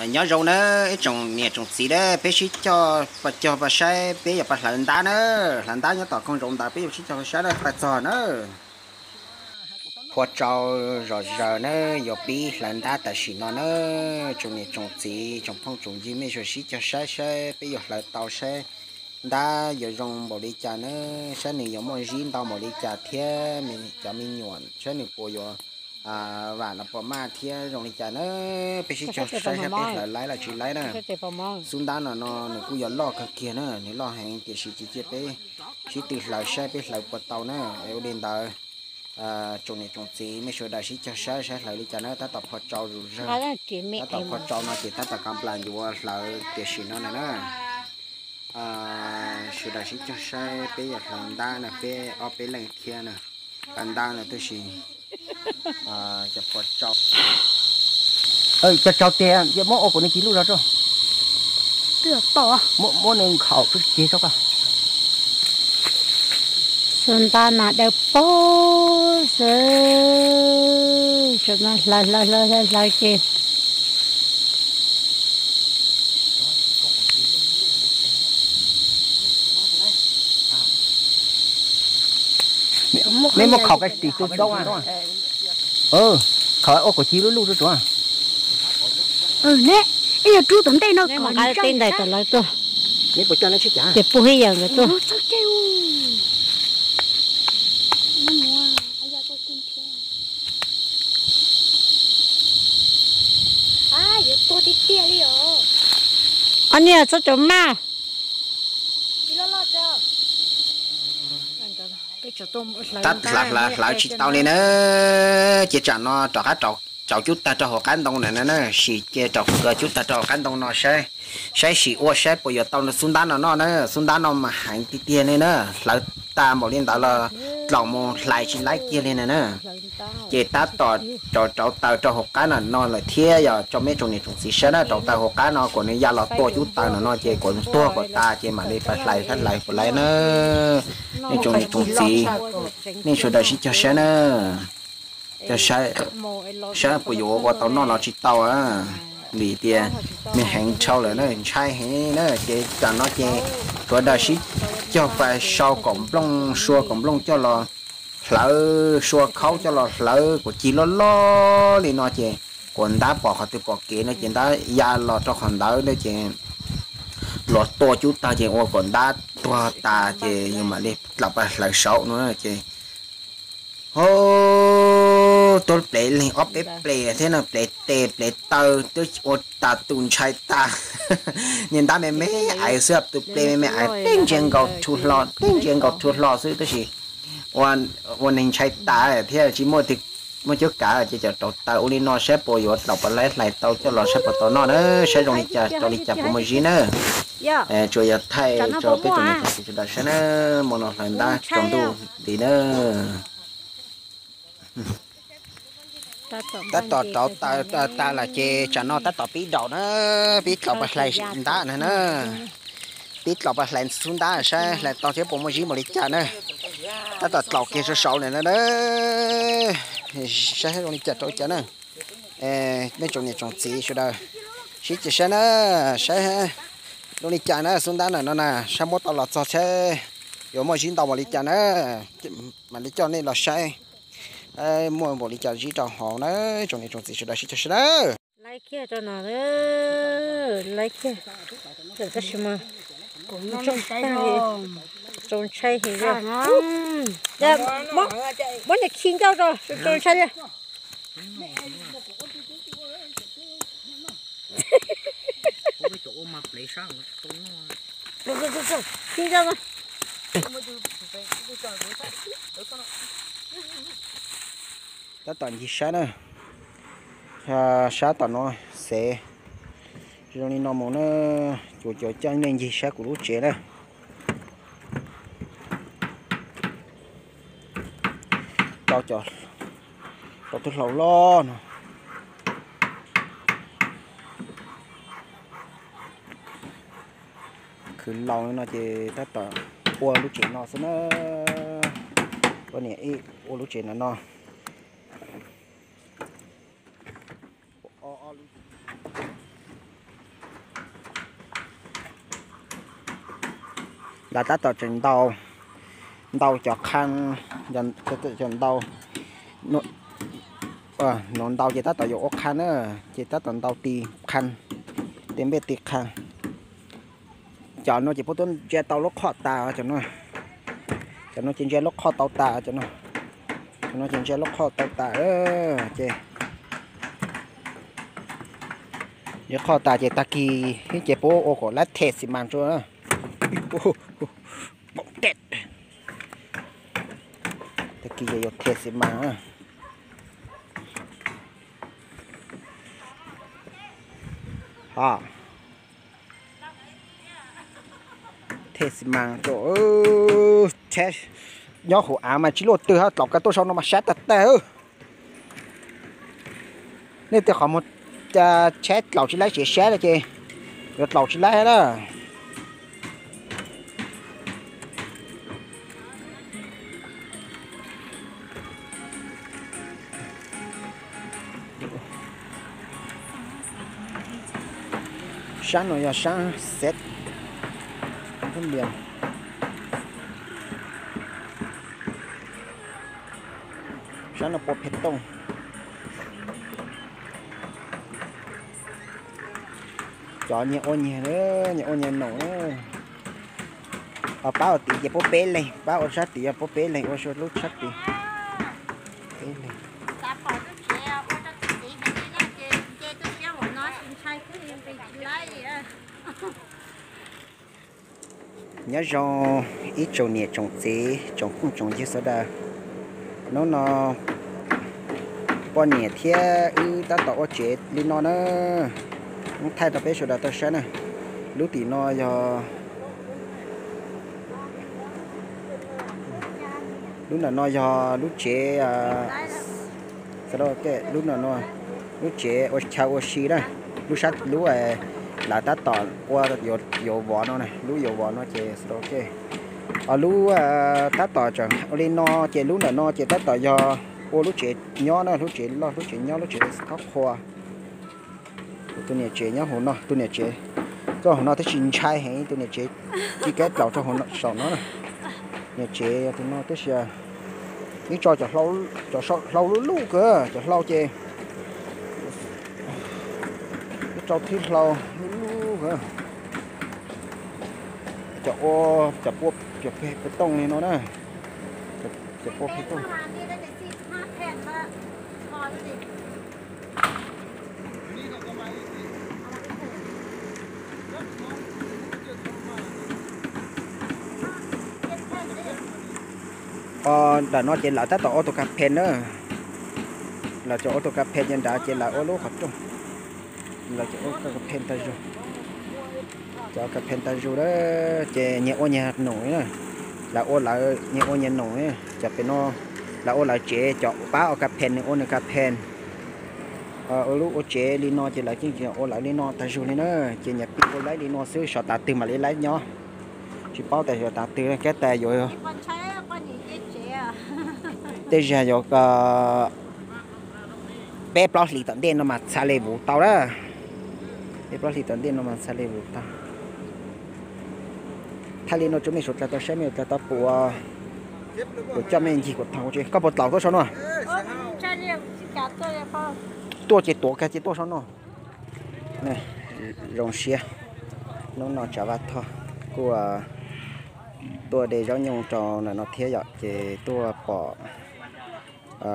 Nyob zoo na ib tsoom niam tsoom txiv na, peb sib cog pab cog pab saib peb yuav pab hlawv ntab na. Hlawv ntab nyob tom koog zoov ntawd, peb yuav sib cog pab saib na, pab txog na. Phua tsau zom zaws na, yuav pib hlawv ntab tam sim no na. Tsoom niam tsoom txiv tsoom phooj tsoom ywg, mej suav sib cog saib saib peb yuav hlawv tau saib ntab yuav zoo npaum li cas na, saib nws yuav muaj zib ntau npaum li cas thiab cov me nyuam saib nws puas yuav vam los puas maj thiab zoo li cas na. Peb sib cog saib saib peb hlawv laib los tsis laib na. Xub ntab no no nws kuj yuav loj kawg kiag na, nws loj heev tiam sis cia peb sib tw hlawv saib peb hlawv puas tau na. Ua li ntawd tsoom niam tsoom txiv mej sawv daws sib cog saib saib hlawv li cas na, tab tom phua tsau zom zaws. Tab tom phua tsau no ces tab tom kam plas yuav hlawv tiam sim no na na. Sawv daws sib cog saib peb yuav hlawv ntab na, peb ob peb leej thiab na. Hlawv ntab na tab sis cov phua tsau, cov tsau tiag muab ua kom nws ci lub zog tso. Muab nws nkhaus ceg tso. Xub ntab nas dawb paug xwb, hlawv hlawv hlawv hlawv ces nej muab khaus ka tis tu txob, khaus ua kom ci lub luj tsuag tsuag. Ne, ib yog rub tom ntej no kom nws nqaij teb ntais tom lawv tuaj. Neb puas coj neb sib cav? Ces puag ib yam nkawd tuaj. Ob niag txhob cov maj. Tab hlawv hlawv tsis tau li na, ces tsam no rov qab rauv cub tawg rau hauv qab ntoo na na, sim ces rauv cub tawg rau hauv qab ntoo no saib, saib sim ua saib puas yuav tau xub ntab no noj na. Xub ntab no mas heev tiag tiag li na, hlawv tas npaum li ntawd los tlaus mus hlais tsis laib kiag li na na. Ces tab tom rauv rauv taws rau hauv qab no no lawm thiab, yog tso mej tsoom niam tsoom txiv saib na, rauv taws hauv qab no kom nws ya los tua cub tawg no no ces kom tuag kom tas ces mam li pab hlais thiab hlais puas laib na. Nej tsoom niam tsoom txiv, nej sawv daws sib cog saib na, cog saib, saib puas yuav ua tau noj los tsis tau. Vim tias nws heev dhau lawm na, ntshai heev na, ces tam no ces sawv daws sib cog pab sau kaum nplooj, sua kaum nplooj coj los hlawv, sua khaub coj los hlawv kom cig loj loj li no ces kom ntab pom qhov twg pom kev no ces ntab ya los rau qhov ntawd na ces los tua cub tawg ces ua kom ntab tuag tas ces yus mam li tlaus pab hlawv saum no ces ho tuag plev leeg ob peb plev thiab no, plev tes plev taw twb ua tas tus ntshai tas. Niag ntab me me aiv xwb, tus plev me me aiv teb ntsia nkaus rhu hlo, teb ntsia nkaus rhu hlo xwb tab sis ua neeg ntshai tas thiab tsis muaj, muaj cuab kav ces cov rauv taws ua li no saib puas yuav tlaus pab laib hlais tau coj los saib puas tau noj na, saib zoo li cas rau li cas puas muaj zib na. Tsuas yog thaij rau peb tsoom niam tsoom txiv sawv daws saib na, hmo no hlawv ntab tsaus ntuj nti na. Tab tom rauv taws tag lawm ces tsam no tab tom pib daus na, pib tlaus pab hlais ntab na na, pib tlaus pab hlais xub ntab saib hlais tau thiab puas muaj zib npaum li cas na. Tab tom tlaus kiag saud saud na na, saib zoo li cas rau li cas na. Mej tsoom niam tsoom txiv sawv daws sib cog saib na, saib zoo li cas na, xub ntab na no na, saib muab tau los txog saib yuav muaj zib ntau npaum li cas na, mam li coj nej los saib muaj npaum li cas zib rau hauv na, tsoom niam tsoom txiv sawv daws sib cog saib na. Laib kiag rau no, laib kiag, tab sis mas tsaus ntshai heev li. Muab niag khi ncauj tso, tsaus ntshai li. Khi ncauj no. Tab tom ncig saib na, sab tom no xev zoo li no mus na, cuav cuav caij nej ncig saib kuv lub tsev na. Rau cov, rau tub hlau loj no. Khwv laus no ces tab tom ua lub tsev no xwb na. Poj niam ib ua lub tsev no no. lawv tab tom tseem ntaus, ntaus cov qha, cov ntaus, ntaus ces tab tom yuav ua qha na, ces tab tom ntaus tis qha, tis npej tis qha. Cov no ces puab tuaj ntsia tau lub qhoj tas, cov no ces ntsia lub qhoj tau tas, cov no ces ntsia lub qhoj tau tas, ces ntsia qhoj tas ces tag kis ces puab ua kom lab them xi mas rua, tag kis ces yuav them xi mas. Them xi mas rua, nyob hauv av mas tsis luaj twg, hab dlaus kag tuaj sau no mas sab tag tag. Nej tej qhov muag tshab dlaus tsis laib tsev sab no ces yuav dlaus tsis laib na. Sab no yog sab xev, sab no puav phev tooj. Cov nyias ua nyias, nyias ua nyias noom. Pab ua tim ces puab peb leeg, pab ua sab tim yog puab peb leeg, ua lub sab tim peb leeg. Nyob zoo ib tsoom niam tsoom txiv tsoom phooj tsoom ywg sawv daws. Hnub no poj niam thiab wb tab tom ua tsev li no na. Muab thaij rau peb sawv daws tau saib na. Lub tim no yog, lub ntawm no yog lub tsev, lub ntawm no, lub tsev ua chaw ua si na. Lub sab lub lawv tab tom ua yuav vov no, lub yuav vov no ces, lub tab tom ua li no ces lub ntawm no ces tab tom yog ua lub tsev nyob na, lub tsev loj, lub tsev nyob, lub tsev thob qhua. Tus niam tsev nyob hauv no, tus niam tsev tuaj hauv no tab sis ntshai heev, tus niam tsev ci kab dlaus rau hauv saum no. Niam tsev tus no tab sis ib tso cov hlau lub lub kawg, cov hlau ces ib tso thwb hlau lub lub kawg. Cov ua, cov pua, cov pua tooj li no na, cov pua phev tooj. Nram no ces lawv tab tom ua tus kas phees na. Lawv cov ua tus kas phees ces nrad ces lawv ua lub qhov rooj, lawv cov ua kas phees tag zus. Cov kas phees tag zus ces nyias ua nyias noom, lawv ua lawv, nyias ua nyias noom. Cov pem no lawv ua lawv tsev, cov pab ua kas phees nws ua nws kas phees. Ua lub ua tsev li no ces lawv yeej ua lawv li no tag zus li na. Ces nyias pib ua laib li no xwb, xyov tav twg mam li laib nyob. Tsis paub tas xyov tav twg, kab tas yuav tej zag yuav peb plaub hlis tom ntej no mas txha li vuv tau na. Peb plaub hlis tom ntej no mas txha li vuv tau. Thaij li no rau mej sawv daws tau saib, mej sawv daws tau pum, pum coj mej ncig kuv thaum tsis koj puas dlaus tuaj saum no? Tuaj ces tuav kag ces tuaj saum no. Zoo siab, hnub no Tsav Vaj Thoj kuj tuaj de zaub nyuj rau ntawm no thiab yom, ces tuaj pom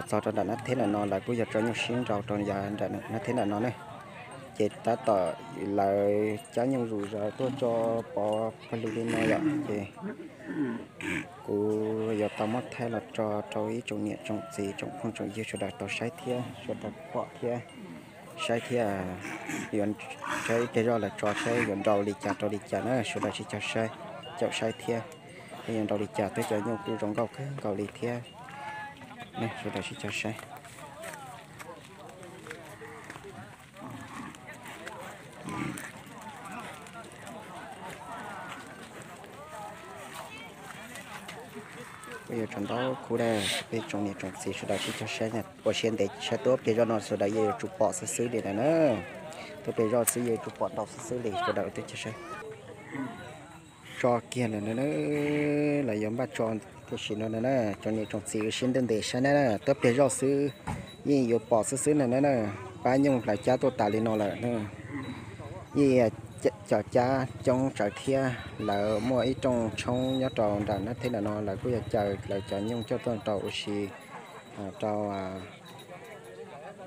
txog rau nram nab theb ntawm no lawv kuj yog tso nyuj sib nraus rau nram nab theb ntawm no ne. Ces tab tom lawv cab nyuj zuj zus tuaj tso pov pawg lug li no yom, ces kuv yuav tau muab thaij los tso rau ib tsoom niam tsoom txiv tsoom phooj tsoom ywg sawv daws tau saib thiab sawv daws pom thiab saib thiab, yuav saib ib pliag zoj lawv tso saib yuav nraus li cas rau li cas na, sawv daws sib caum saib, caum saib thiab, thiab yuav nraus li cas, twb cov nyuj kuj zoo nkauj kawg nkaus li thiab. Sawv daws sib caum saib. Kuj yuav tsum ntau khub dab, peb tsoom niam tsoom txiv sawv daws sib caum saib, ua siab ntev saib tuaj pliag zoj no sawv daws yeej yuav tsum pom xwb xwb li ntawd na. Tuaj pliag zoj xwb yeej yuav tsum pom ntau xwb xwb li sawv daws twb caum saib. tso kiag lawm na, lawv yuav npaj tso tam sim no na. Tsoom niam tsoom txiv sib ntev ntev saib na, twb pliag zoj xwb yeej yuav pom xwb xwb na na. Pab nyooj hlawv cab tuaj tas li no lawm na. Yeej cov cab coob tsawv thiab, lawv muaj ib rooj tshoob nyob rau nram nab theb nram no, lawv kuj yog caw lawv cov nyooj coj tuaj rau ua si rau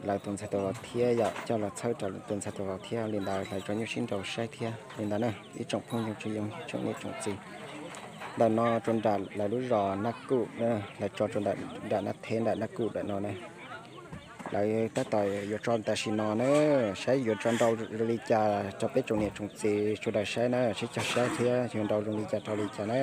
lawv tus ntxhais tus vauv thiab yom, coj los txhawb rau tus ntxhais tus vauv thiab. Li ntawd lawv tsoom nyuj sib nraus saib thiab li ntawd na, ib tsoom phooj ywg tsoom, tsoom niam tsoom txiv. Ntawm no rau nram lawv lub zos Nab Kuj, lawv tso rau nram nab theb nram Nab Kuj ntawm no na. Lawv tab tom yuav tso tam sim no na, saib yuav tso nrau zoo li cas rau peb tsoom niam tsoom txiv sawv daws saib na, sib cog saib thiab yuav nrau zoo li cas rau li cas na.